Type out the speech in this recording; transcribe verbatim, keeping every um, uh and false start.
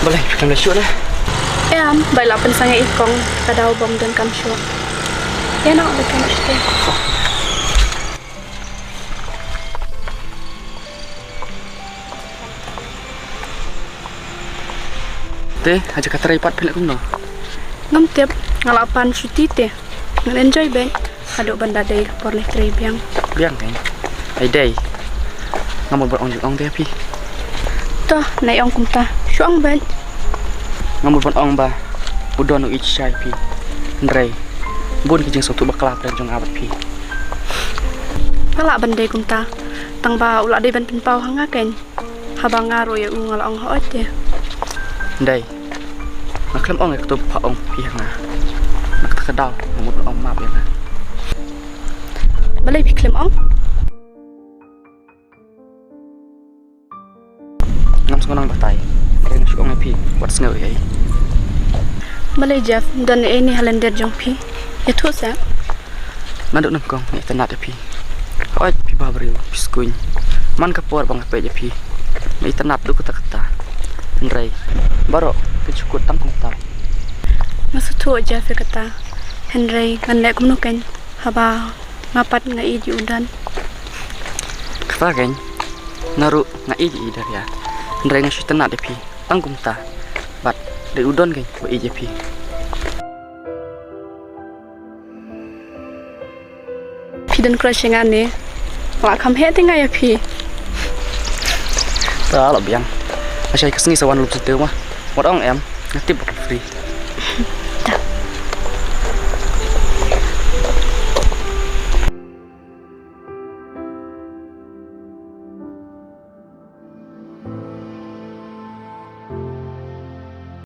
Balei, phi khlem leit shuh ne? Em, ba i la pynsangeh i kong, ka daw bym donkam shuh. Ïa, nang leit shuh. Te, haja ka trei pat phi leh kumno? Ngam tip, nga la pan shuti te. Ngan enjoy beit haduh ban da dei por leh trei biang. Biang kein. Ai dei. Nga mut ban ong ju ong te phi. To, nai ong kumta. Shu ong beit. Nga mut ban ong ba u Don u ïeit shisha ïa phi. Hynrei bun ki jingsngewthuh bakla hapdeng jong nga bad phi. Nga lah ban dei kumta. Tang ba u la dei ban pynpaw ha nga kein. Haba nga ruh ïa u nga la ong hooid te. Dei. Nga khlem ong ïa kato ba pha ong phi ha nga. Na kata ka daw nga mut ong map ïa nga. Balei phi khlem ong? Ngam sngewbha nang batai. Nga shu ong ïa phi wat sngew ei ei. Balei Jeff, don ei ne ha lyndet jong phi? Ïathuh seh. Naduh nyngkong nga itynnad ïa phi. Hooid phi bhabriew, phi skuiñ. Man ka por ba nga peit ïa phi nga itynnad duh katta katta. Hynrei baroh kin shu kut tang kumta. Nga sngewthuh Jeff ïa kata. Hynrei ngan leh kumno kein haba nga pat nga ïeit ïa u Don. Kata kein, nga ruh nga ïeit ïa i Daria. Hynrei nga shu itynnad ïa phi tang kumta. Bad dei u Don kein ba ïeit ïa phi. Phi don crush ïa nga ne? Nga la kham heh te nga ïa phi. Ta la biang. Lashai ka sngi sa wan lum syntiew ma. Wat ong em, nga tip ba phi free.